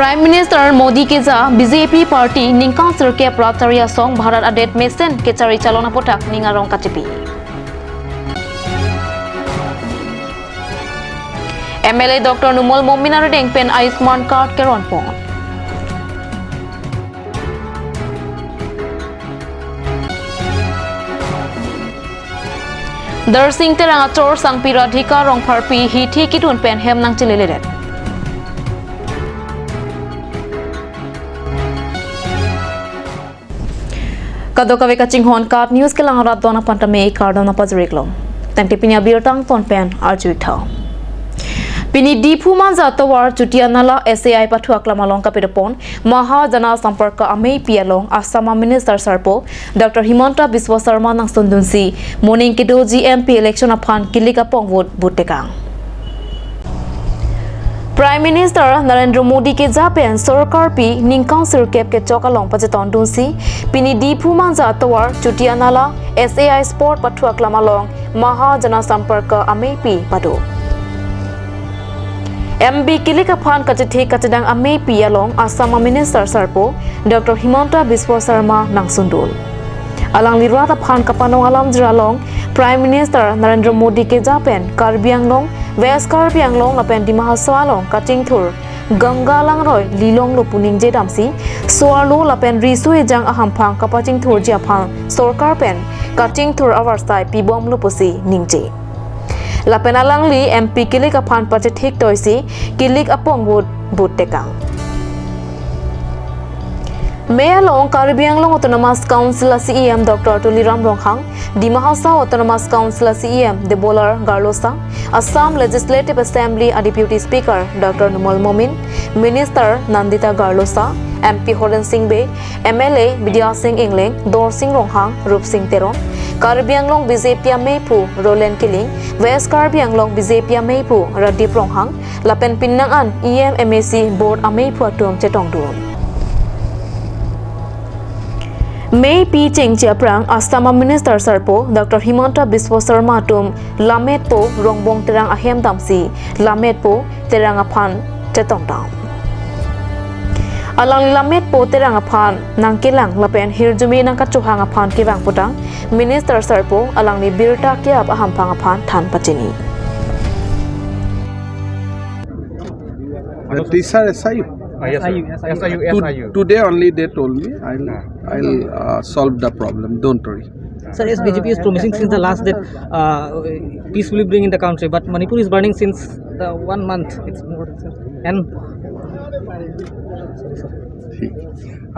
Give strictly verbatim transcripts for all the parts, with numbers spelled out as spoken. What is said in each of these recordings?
Prime Minister Modi keja B J P party ningkan sirkep rat sari asong Bharat adet mesen kechari chalon aputhak ning arong kachipi. M L A Doctor Numal Momin arideng pen Ayushman card keron pon. Darsing Terang achor sangpi Radhika Rongpharpi hithi kidun pen hem nangchileledet. Kadokave kachinghon KAT News kelang arat don aphan tame kardom nangpajir-iklo. Tangte pini abirta angton pen arju-ik tha. Pini Diphu Manja atovar Chutia Nala S A I pathu aklam along kapedopon Mahajana Samparka ameipi along Assam Minister sarpo Doctor Himanta Biswa Sarma nangsundunsi moning kedoji M P election aphan kilik apong vote but tekang. Prime Minister Narendra Modi keja pen sorkar pi ningkan sirkep kechok along pachetongdunsi pini Diphu Manja atovar Chutia Nala S A I spot pathu aklam along Mahajana Samparka ameipi pado. M B kilik aphan kachethik kachedang ameipi along Assam Minister sarpo Doctor Himanta Biswa Sarma nangsundun. Alangli rat aphan kapanong alamjir along Prime Minister Narendra Modi keja pen Karbi Anglong, West Karbi Anglong lapen Dima Hasao along kachingthur Ganga langroi lilonglo pu ningje damsi, so-arlo lapen riso ejang ahamphang kapachingthurji aphan sorkar pen kachingthur avarsai pibomlo pusi ningje. Lapen alangli M P kilik aphan pachethik toisi kilik apong vote but tekang. Mei along Karbi Anglong Autonomous Council a C E M Doctor Tuliram Ronghang, Dima Hasao Autonomous Council a C E M Debolal Gorlosa, Assam Legislative Assembly a Deputy Speaker Doctor Numal Momin, Minister Nandita Gorlosa, M P Horen Sing Bey, M L A Bidya Sing Engleng, Dorsing Ronghang, Rupsing Teron, Karbi Anglong B J P ameiphu Roland Killing, West Karbi Anglong B J P ameiphu Radip Ronghang, lapen pinnang an E M, M A C, board ameiphu atum chetongdun. Meipi chengche aphrang Assam Minister sarpo Doctor Himanta Biswa Sarma atum Lammetpo Rongbong Terang ahem damsi Lammetpo Terang aphan chetongdam. Alangli Lammetpo Terang aphan nangkelang lapen hirjume nangkachohang aphan kevang putang Minister sarpo alangli birta ke-ap ahamphang aphan than pachini. The teacher S I U. Ah, yes, sir. S I U, S I U, To-, S I U. Today only they told me, "I'll, Ah. I'll, uh, solve the problem. Don't worry." Sir, as B J P is promising since the last that, uh, peacefully bring in the country, but Manipur is burning since the one month. It's more, sir. And ঠিক।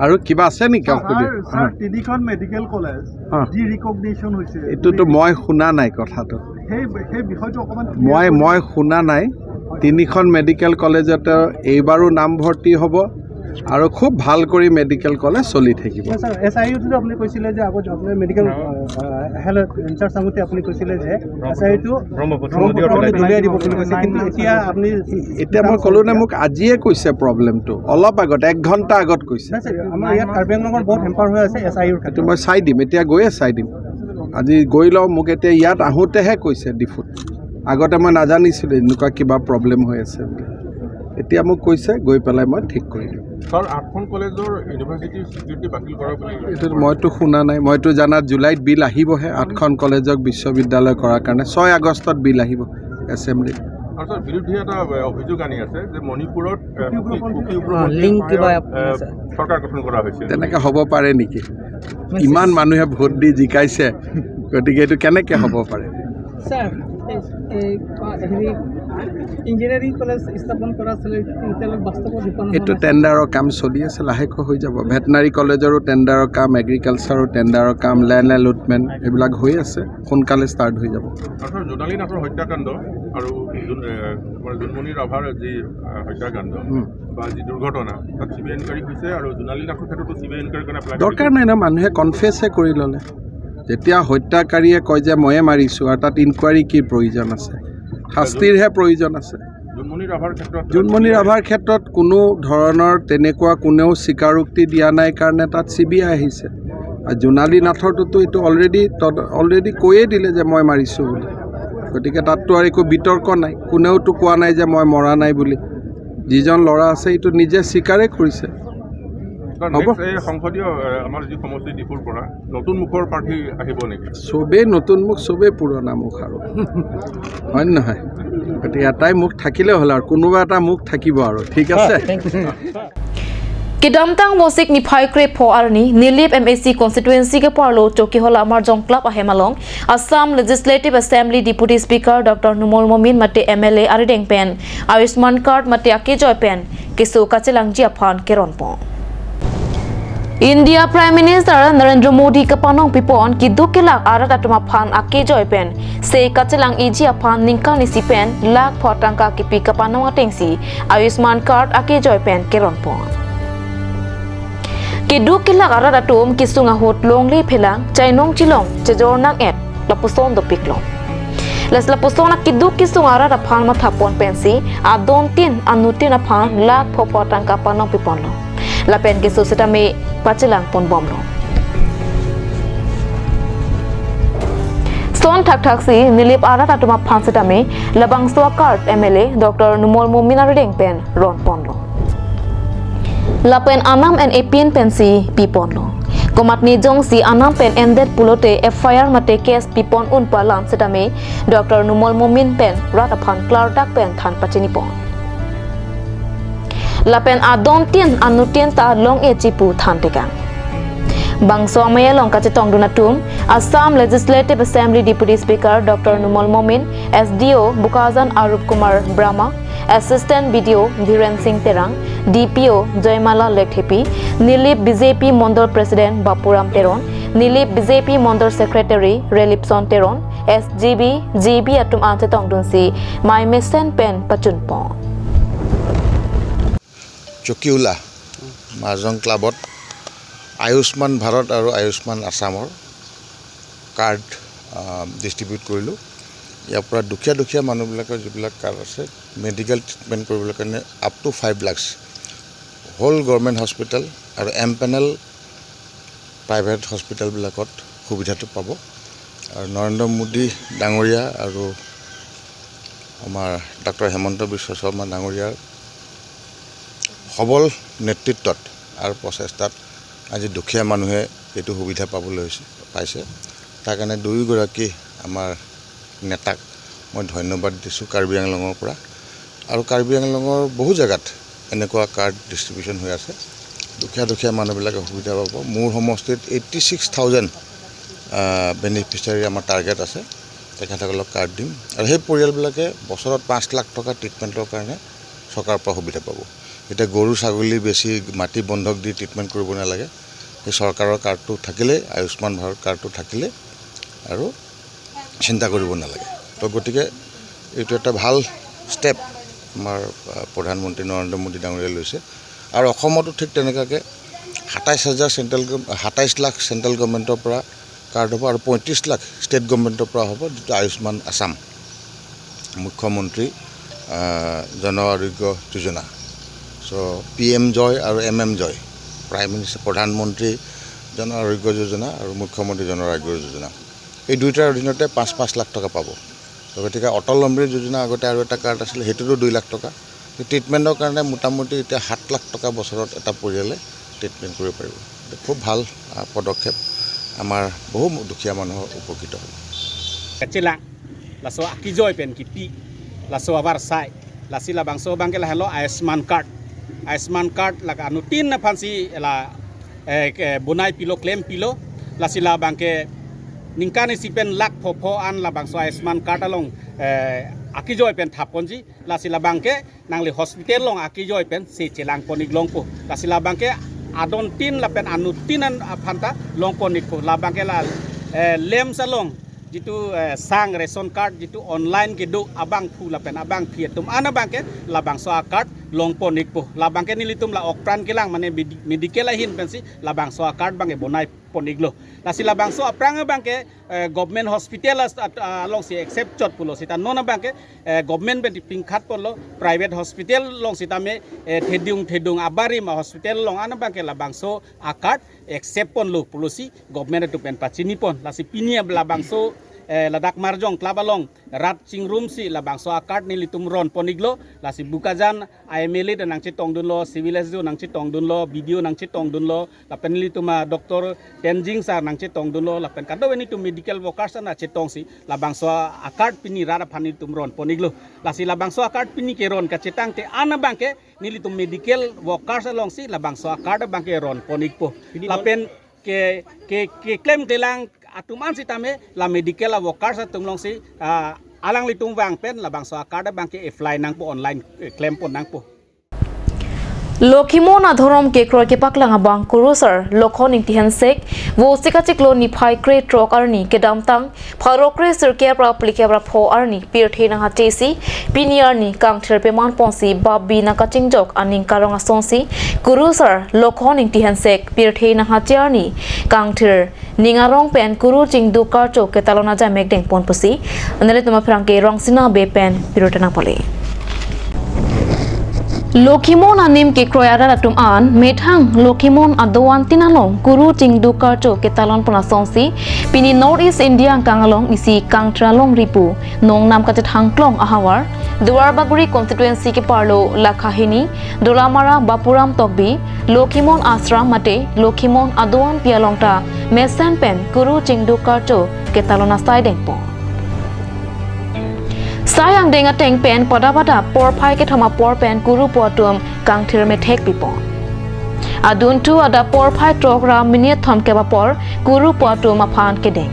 আৰু কিবা আছে নেকি? ছাৰ, আপুনি? ছাৰ, হা। তিনিখন medical college হা। D recognition হৈছে। এইটোতো মই শুনা নাই কথাটো। সেই, সেই বিষয়টো অকণমান ক্লিয়াৰ মই, কৰি মই শুনা নাই। তিনিখন মেডিকেল কলেজতে এইবাৰো নামভৰ্তি হ'ব আৰু খুব ভাল কৰি মেডিকেল কলেজ চলি থাকিব। ছাৰ, এছ আই ইউটো আপুনি কৈছিলে যে আগত আপোনাৰ মেডিকেল, অ। আহ, হেল্থ ইনচাৰ্জ থাকোঁতে আপুনি কৈছিলে যে এছ আই ইউটো ব্ৰহ্মপুত্ৰ নদীৰ ব্ৰহ্মপুত্ৰ তলেদি। দলিয়াই দিব বুলি কৈছে, কিন্তু এতিয়া আপুনি এতিয়া মই ক'লো নে, মোক আজিয়ে কৈছে প্ৰব্লেমটো, অলপ আগত, এক ঘণ্টা আগত কৈছে। নাই, ছাৰ, আমাৰ ইয়াত কাৰ্বি আংলঙৰ বহুত হেম্পাৰ হৈ আছে এছ আই ইউৰ এইটো ক্ষেত্ৰত। মই চাই দিম, এতিয়া গৈয়ে চাই দিম। আজি গৈ লওঁ, মোক এতিয়া ইয়াত আহোঁতেহে কৈছে ডিফুত। আগতে মই নাজানিছিলোঁ এনেকুৱা কিবা প্ৰব্লেম হৈ আছে বুলি। এতিয়া মোক কৈছে, গৈ পেলাই মই ঠিক কৰি দিম। ছাৰ, আঠখন কলেজৰ ইউনিভাৰ্চিটিৰ স্বীকৃতি বাতিল কৰা বুলি এইটো মইতো শুনা নাই। মইতো জানাত জুলাইত বিল আহিবহে, আঠখন কলেজক বিশ্ববিদ্যালয় কৰাৰ কাৰণে। ছয় আগষ্টত বিল আহিব এছেম্বলিত। আৰু ছাৰ, বিৰোধীয়ে এটা, এ, অভিযোগ আনি আছে যে মণিপুৰত, এ, কুকি, কুকি অ, উপজাতিৰ লিংক কিবা সহায়ত, আপোনাৰ এ, আছে? চৰকাৰ গঠন কৰা হৈছিল। তেনেকে হ'ব পাৰে নেকি? ইমান মানুহে ভোট দি জিকাইছে, গতিকে এইটো কেনেকে হ'ব পাৰে? ছাৰ, এই, এই, হেৰি, ইঞ্জিনিয়াৰিং কলেজ স্থাপন কৰা আছিলে, এতিয়ালৈ বাস্তৱত ৰূপায়ণ হোৱা এইটো নাই। টেণ্ডাৰৰ কাম চলি আছে, লাহেকৈ হৈ যাব। ভেটেনাৰী কলেজৰো টেণ্ডাৰৰ কাম, এগ্ৰিকালচাৰৰ টেণ্ডাৰৰ কাম, লেণ্ড এলটমেণ্ট, এইবিলাক হৈ আছে, সোনকালে ষ্টাৰ্ট হৈ যাব। আৰু ছাৰ, জোনালী নাথৰ হত্যাকাণ্ড আৰু জোন-, এ, আমাৰ জোনমণি ৰাভাৰ যি, আ, হত্যাকাণ্ড উম। বা যি দুৰ্ঘটনা, তাত চি বি আই ইনকুৱাৰী হৈছে আৰু জোনালী নাথৰ ক্ষেত্ৰতো চি বি আই ইনকুৱাৰীৰ কাৰণে এপ্লাই দৰকাৰ কৰিছে। নাই ন, মানুহে কনফেছে কৰি ল'লে। যেতিয়া হত্যাকাৰীয়ে কয় যে ময়ে মাৰিছোঁ, আৰু তাত ইনকুৱাৰী কি প্ৰয়োজন আছে? শাস্তিৰহে প্ৰয়োজন আছে। জোনমণি ৰাভাৰ ক্ষেত্ৰত জোনমণি ৰাভাৰ ক্ষেত্ৰত কোনো ধৰণৰ তেনেকুৱা কোনেও স্বীকাৰোক্তি দিয়া নাই কাৰণে তাত চি বি আই আহিছে। আৰু জোনালী নাথৰটোতো এইটো অলৰেডি তদ-, অলৰেডি কৈয়ে দিলে যে মই মাৰিছোঁ বুলি। গতিকে তাততো আৰু একো বিতৰ্ক নাই, কোনেওতো কোৱা নাই যে মই মৰা নাই বুলি। যিজন ল'ৰা আছে, এইটো নিজে স্বীকাৰে কৰিছে। ছাৰ, হ'ব। নেক্সট এই সংসদীয় এ, আমাৰ যি সমষ্টি ডিফুৰ পৰা নতুন মুখৰ প্ৰাৰ্থী আহিব নেকি? চবেই নতুন মুখ, চবেই পুৰণা মুখ আৰু হয় নে নহয়? গতিকে এটাই মুখ থাকিলে হ'ল আৰু, কোনোবা এটা মুখ থাকিব আৰু, ঠিক আছে? Kedamtang Vosik niphai krepho arni Nilip M A C constituency keparlo Chokihola Marjong Club ahem along Assam Legislative Assembly Deputy Speaker Doctor Numal Momin mate M L A arideng pen Ayushman card mate akejoi pen keso kachelangji aphan keronpon. India Prime Minister Narendra Modi kapanong pipon keduk kelak arat atum aphan akejoi pen se kachelang iji aphan ningkan isi pen lakh pho tangka kipi kapanong atengsi Ayushman card akejoi pen keronpon. Keduk kelak arat atum kesung ahut longle phelang chainong chilong chejor nang-et lapuson dopiklo. Lasi lapuson akeduk kesung arat aphan mathapon pensi adontin anutin aphan lakh pho pho tangka panong piponlo. Lapen keso setame pachelangpon bomlo. Son thakthaksi Nilip arat atum aphan setame labangso a-card M L A Doctor Numal Momin arideng pen ronponlo. Lapen anam an epin pensi piponlo. Komatne jongsi anam pen endet pulote F I R mate case pipon un palam setame Doctor Numal Momin pen rat aphan klardak pen than pachinipon. Lapen adontin anutin ta long-eji pu than tekang. Bangso amei along kachetongdun atum Assam Legislative Assembly Deputy Speaker Doctor Numal Momin, S D O Bokajan Arup Kumar Brahma, Assistant B D O Dhiren Singh Terang, D P O Joymala Lekthepi, Nilip B J P Mondol President Bapuram Teron, Nilip B J P Mondol Secretary Relipson Teron, S G B, G B atum an chetongdunsi mei mesen pen pachunpon. চকিউলা মাৰ্জং ক্লাবত আয়ুষ্মান ভাৰত আৰু আয়ুষ্মান আছামৰ card distribute কৰিলোঁ। ইয়াৰ পৰা দুখীয়া দুখীয়া মানুহবিলাকৰ যিবিলাক কাৰ্ড আছে, মেডিকেল ট্ৰিটমেণ্ট কৰিবলৈ কাৰণে আপ টু ফাইভ লাখছ, হ'ল গভৰ্ণমেণ্ট হস্পিটেল আৰু এম পেনেল প্ৰাইভেট হস্পিটেলবিলাকত সুবিধাটো পাব। আৰু নৰেন্দ্ৰ মোদী ডাঙৰীয়া আৰু আমাৰ ডক্টৰ হিমন্ত বিশ্ব শৰ্মা ডাঙৰীয়াৰ সবল নেতৃত্বত আৰু প্ৰচেষ্টাত আজি দুখীয়া মানুহে এইটো সুবিধা পাবলৈ হৈছে, পাইছে। তাৰ কাৰণে দুয়োগৰাকী আমাৰ নেতাক মই ধন্যবাদ দিছোঁ কাৰ্বি আংলঙৰ পৰা। আৰু কাৰ্বি আংলঙৰ বহু জেগাত এনেকুৱা কাৰ্ড ডিষ্ট্ৰিবিউশ্যন হৈ আছে, দুখীয়া দুখীয়া মানুহবিলাকে সুবিধা পাব। মোৰ সমষ্টিত এইটি ছিক্স থাউজেণ্ড বেনিফিচিয়াৰী আমাৰ টাৰ্গেট আছে, তেখেতসকলক কাৰ্ড দিম। আৰু সেই পৰিয়ালবিলাকে বছৰত পাঁচ লাখ টকা ট্ৰিটমেণ্টৰ কাৰণে চৰকাৰৰ পৰা সুবিধা পাব। এতিয়া গৰু ছাগলী বেচি মাটি বন্ধক দি ট্ৰিটমেণ্ট কৰিব নালাগে। সেই চৰকাৰৰ কাৰ্ডটো থাকিলে, আয়ুষ্মান ভাৰত কাৰ্ডটো থাকিলে আৰু চিন্তা কৰিব নালাগে। তো গতিকে এইটো এটা ভাল ষ্টেপ আমাৰ আহ, প্ৰধানমন্ত্ৰী নৰেন্দ্ৰ মোদী ডাঙৰীয়াই লৈছে। আৰু অসমতো ঠিক তেনেকুৱাকৈ সাতাইছ হাজাৰ চেণ্ট্ৰেল গভ- সাতাইছ লাখ চেণ্ট্ৰেল গভৰ্ণমেণ্টৰ পৰা কাৰ্ড হ'ব আৰু পঁয়ত্ৰিছ লাখ ষ্টেট গভৰ্ণমেণ্টৰ পৰা হ'ব, যিটো আয়ুষ্মান আছাম, মুখ্যমন্ত্ৰী আহ, জন আৰোগ্য যোজনা। চ' পি এম জয় আৰু এম এম জয়, প্ৰাইম মিনিষ্টাৰ, প্ৰধানমন্ত্ৰী জন আৰোগ্য যোজনা আৰু মুখ্যমন্ত্ৰী জন আৰোগ্য যোজনা, এই দুয়োটাৰ অধীনতে পাঁচ পাঁচ লাখ টকা পাব। তো গতিকে অটল অমৃত যোজনা আগতে আৰু এটা কাৰ্ড আছিলে, সেইটোতো দুই লাখ টকা। এই ট্ৰিটমেণ্টৰ কাৰণে মোটামুটি এতিয়া সাত লাখ টকা বছৰত এটা পৰিয়ালে ট্ৰিটমেণ্ট কৰিব পাৰিব। এইটো খুব ভাল আহ, পদক্ষেপ, আমাৰ বহু দুখীয়া মানুহ উপকৃত হ'ব। Kachelang, laso akejoi pen kipi, laso avarsai, lasi labangso abangke lahelo Ayushman card. Ayushman card lake anuttin aphansi la eh, ke- bonai pilo, klem pilo, lasi labangke ningkan isi pen lakh pho pho an labangso Ayushman card along eh, akejoi pen thaponji, lasi labangke nangli hospital along akejoi pen se chelangpon-ik longpo. Lasi labangke adontin lapen anuttin an aphanta longpon-ikpo. Labangke la eh, LAMPS along jitu eh, sang ration card jitu online kedo abangphu lapen abangphi atum an abangke labangso a-card longpon-ikpo. Labangke nelitum la okpran kelang mane medi- medical ahin pensi labangso a-card abangke bonai pon-iklo. Lasi labangso aphrang abangke eh, government hospital as- at- alongsi accept chot pulo seta non abangke eh, government pen pingkhat ponlo, private hospital along sitame eh, thedung thedung abarim a-hospital along an abangke labangso a-card accept ponlo pulosi government atum pen pachinipon. Lasi pini labangso eh, ladak Marjong Club along rat chingrumsi labangso a-card nelitum ron pon-iklo. Lasi Bokajan a-M L A ta nangchetongdunlo, Civil S D O nangchetongdunlo, B D O nangchetongdunlo, lapen nelitum a-doctor Tenzing sir nangchetongdunlo, lapen kadokave nelitum medical workers an nangchetongsi labangso a-card pini rat aphan nelitum ron pon-iklo. Lasi labangso a-card pini keron kachetangte an abangke nelitum medical workers alongsi labangso a-card abangke ron pon-ikpo. Pini lapen ke, ke, keklem kelang atum an sitame la medical a-workers atum alongsi, ah, alanglitum vang pen labangso a-card abangke apply nangpo, online, eh, klem pon nangpo. Lokhimon adhorom kekroi kepaklang abang kurusar Lokhon Ingti Hensek, Vosik achiklo niphai krethrok arni kedamtang pharo kre sirkep ra phlikep ra pho arni pirthe nanghatesi pini arni kangthir peman ponsi babi nangkachingjok aning karong asonsi kurusar Lokhon Ingti Hensek pirthe nanghache arni kangthir ning arong pen kuru chingduk karcho ketalon ajamek dengpon pusi nelitum aphrang ke Rongsina Bey pen pirthe nangpale. Lokhimon anim kekroi arat atum an methang Lokhimon adovan tin along kuru chingduk karcho ketalon pon asonsi pini North East India angkang along isi kangthir alongri pu nongnam kachethangklong ahavar Duarbagori constituency keparlo Lakhahini, Dolamara Bapuram Tokbi, Lokhimon Ashram mate Lokhimon adovan pi along ta mesen pen kuru chingduk karcho ketalon asai dengpon. Sai angdeng ateng pen pada pada porphai kethom apor pen kuru pu atum kangthir methek pipon. Adunthu adap porphai throk ra minit thomkep apor kuru pu atum aphan kedeng.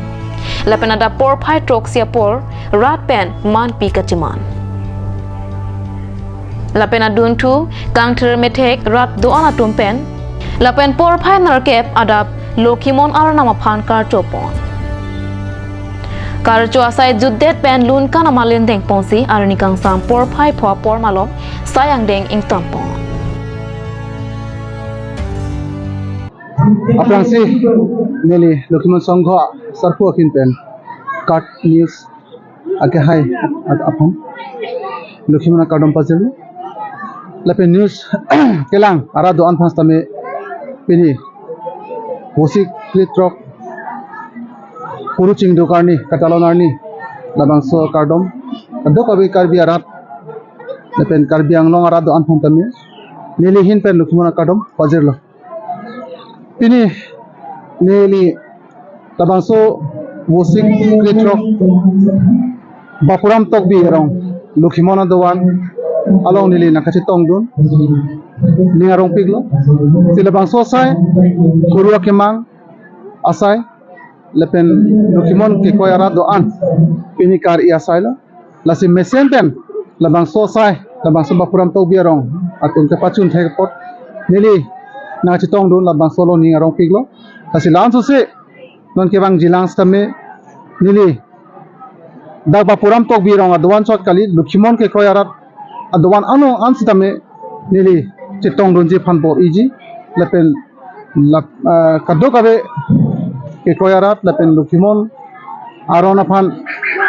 Lapen adap porphai throksi apor rat pen manpi kachiman. Lapen adunthu kangthir methek rat do-an atum pen. Lapen porphai nerkep adap Lokhimon arnam aphan karcho pon. Karcho asai jutdet pen lunkan amalin dengponsi arni kangsam porphai pho apor malom sai angdeng ingtonpon. Aphrangsi neli Lokhimon Sangha sarpo ahin pen KAT News akehai at aphan Lokhimon akardom pajir. Lapen news kelang arat do-an aphan sitame pini Vosik krethrok kuru chingduk arni ketalon arni labangso akardom kadokave Karbi arat lapen Karbi Anglong arat do-an aphan tame neli ahin pen Lokhimon akardom pajirlo. Pini neli labangso Vosik krethrok Bapuram Tokbi arong Lokhimon adovan along neli nangkachetongdun ning arongpiklo. Si labangso asai kuru akemang asai lapen Lokhimon kekroi arat do-an pini kar-i asailo. Lasi mesen pen labangso asai labangso Bapuram Tokbi arong atum kepachun thek apot neli nangchetongdun labangso along ning arongpiklo. Lasi la-an sose non kevangjilang sitame neli dak Bapuram Tokbi arong adovan chot kali, Lokhimon kekroi arat adovan ano an sitame neli chetongdunji aphan bor-iji lapen lap, ah, kadokave kekroi arat lapen Lokhimon aron aphan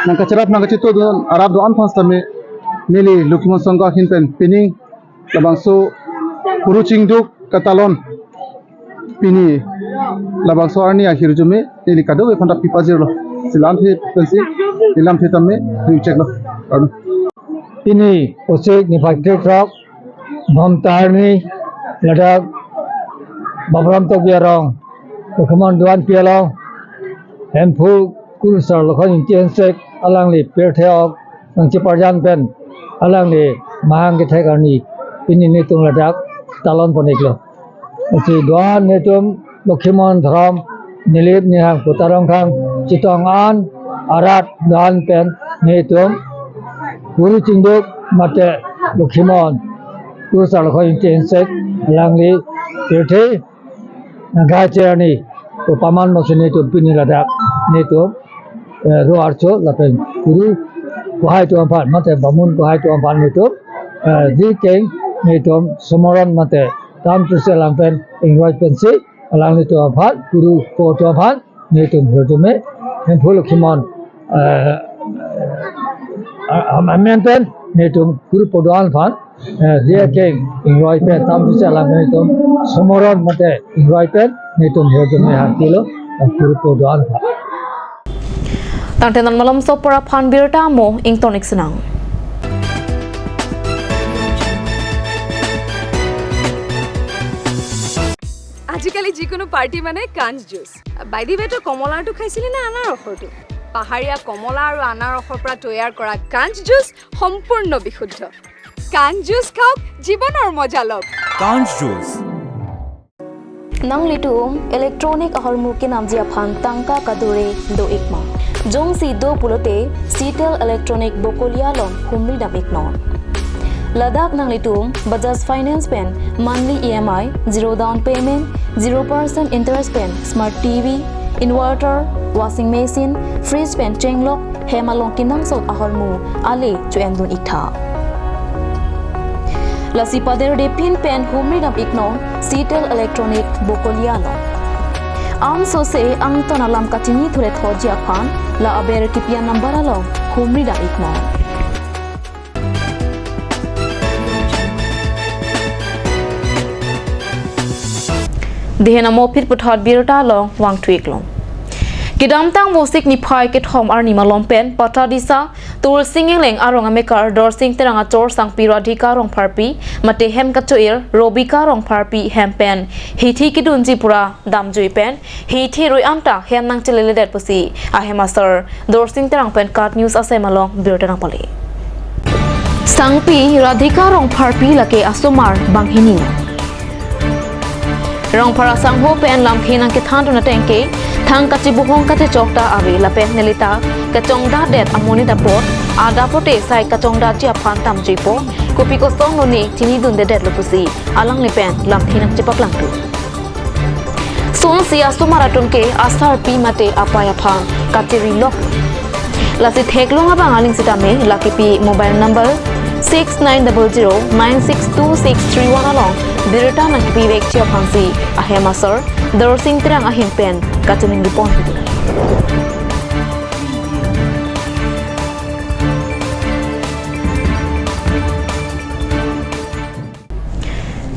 nangkacherap nangkachetongdun arat do-an aphan sitame neli Lokhimon Sangha ahin pen pining labangso kuru chingduk ketalon pini labangso arni ahirjume neli kadokave aphan ta pipajirlo. Si la-an the pensi neli lam the tame neli cheklo. Pini Vosik niphai krethrok Bhomta arni ladak Bapuram Tokbi arong Lokhimon adovan pi along Hemphu kurusar Lokhon Ingti Hensek alangli pirthe ok nangcheparjan pen alangli mahang kethek arni pini netum ladak talon pon-iklo. Lasi do-an netum Lokhimon adhorom Nilip Nihang Kutarong Khang chetong an arat do-an pen netum kuru chingduk mate Lokhimon kurusar Lokhon Ingti Hensek alangli pirthe nangkacharni pu paman mosi netum pini ladak netum, eh, ro archo lapen kuru kohai atum aphan mate bamun kohai atum aphan netum, eh, dikeng netum sumoron mate tam tuse lang pen ingroi pensi alanglitum aphan kuru pu atum aphan netum hirjume Hemphu Lokhimon, eh, a-, am-, amen pen netum kuru pu do-an aphan, eh, dikeng ingroi pen tam tuse lang pen netum sumoron mate ingroi pen netum hirjume hantilo, eh, kuru pu do-an aphan. Tangte non malomso apor aphan birta amo ingtonik sinang. আজিকালি যিকোনো পাৰ্টি মানে কাঞ্চ juice. By the ৱে, তই কমলাৰটো খাইছিলি নে আনাৰসৰটো? পাহাৰীয়া কমলা আৰু আনাৰসৰ পৰা তৈয়াৰ কৰা কাঞ্চ জুচ সম্পূৰ্ণ বিশুদ্ধ। কাঞ্চ জুচ খাওক, জীৱনৰ মজা লওক। কাঞ্চ juice. Nanglitum electronic ahormu kenamji aphan tangka kadure do-ikma? Jongsi do pulote Citel Electronic Bokolia along humri dam-iknon. Ladak nanglitum Bajaj Finance pen monthly E M I, zero down payment, zero percent interest pen smart T V, inverter, washing machine, fridge pen chenglok, hem along kenangsot ahormu ale cho-endun-iktha. Lasi paderdepin pen humri dam-iknon Citel Electronic Bokolia along. Ansose angton alam kachinithu le thoji aphan la aber kipi anumber along humri dam-iknon. Dehen amo phit puthot birta along vangthu-iklong. Kedamtang Vosik niphai kethom arni malom pen Patadisa Tulsing Engleng arong amekar Dorsing Terang achor sangpi Radhika Rongpharpi mate hem kacho-ir Robika Rongpharpi hem pen hithi kedunji pura damjui pen hithi rui anta hem nangcheleledet pusi ahem asar Dorsing Terang pen KAT News asem along birta nangpale. Sangpi Radhika Rongpharpi lake asomar banghini. Rongphar asangho pen lamthe nangkethandun ateng ke thang kachibuhong kachechok ta ave lapen nelita kachongdatdet amonit apot adap pote sai kachongdatji aphan damjuipo, kopi kosong none chinidundedetlo pusi alangli pen lamthe nangchepaklangdun. Sonsi asomar atum ke asarpi mate apei aphan kachirilok. Lasi theklong abang aling sitame la kipi mobile number six nine double zero nine six two six three one along birta nangkipivekji aphansi ahem asar Dorsing Terang ahin pen kachiningri pon.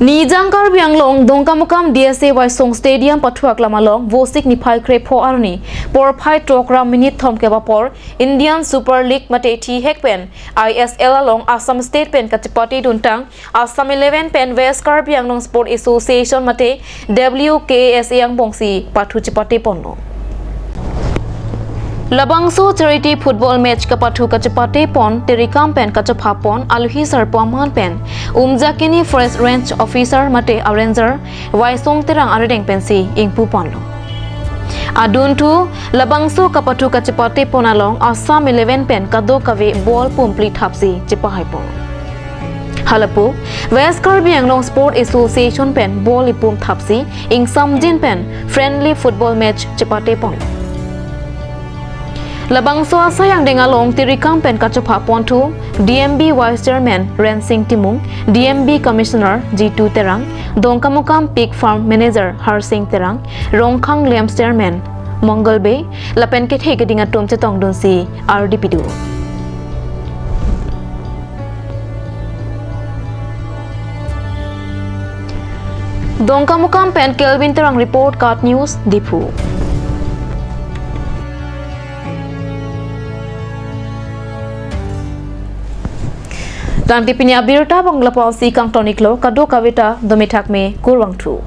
Nijang Karbi Anglong Dongkamukam D S A Waisong Stadium pathu aklam along Vosik niphai krepho arni porphai tokra minit thomkep apor Indian Super League mate thihek pen I S L along Assam State pen kachepate duntang Assam Eleven pen West Karbi Anglong Sport Association mate W K S A angbongsi pathu chepate ponlo. Labangso charity football match kapathu kachepate pon tirikam pen kachepha pon aluhi sarpo aman pen Umjakini Forest Range Officer mate a-ranger Waisong Terang arideng pensi ingpu ponlo. Adunthu labangso kapathu kachepate pon along Assam Eleven pen kadokave ball pumphli thapsi chepahai pon. Halapu West Karbi Anglong Sport Association pen ball ipum thapsi ingsamjin pen friendly football match chepate pon. Labangso asai angdeng along tirikam pen kachepha ponthu D M B Vice Chairman Rensing Timung, D M B Commissioner Jitu Terang, Dongkamukam Pig Farm Manager Harsing Terang, Rongkhang Lamps Chairman Mongal Bey, lapen kethe keding atum chetongdunsi ardi pidu. Dongkamukam pen Kelvin Terang report, KAT News, Diphu. Tangte pini abirta abang lapu-ansi kangton-iklo, kadokaveta domethak me kurvangthu.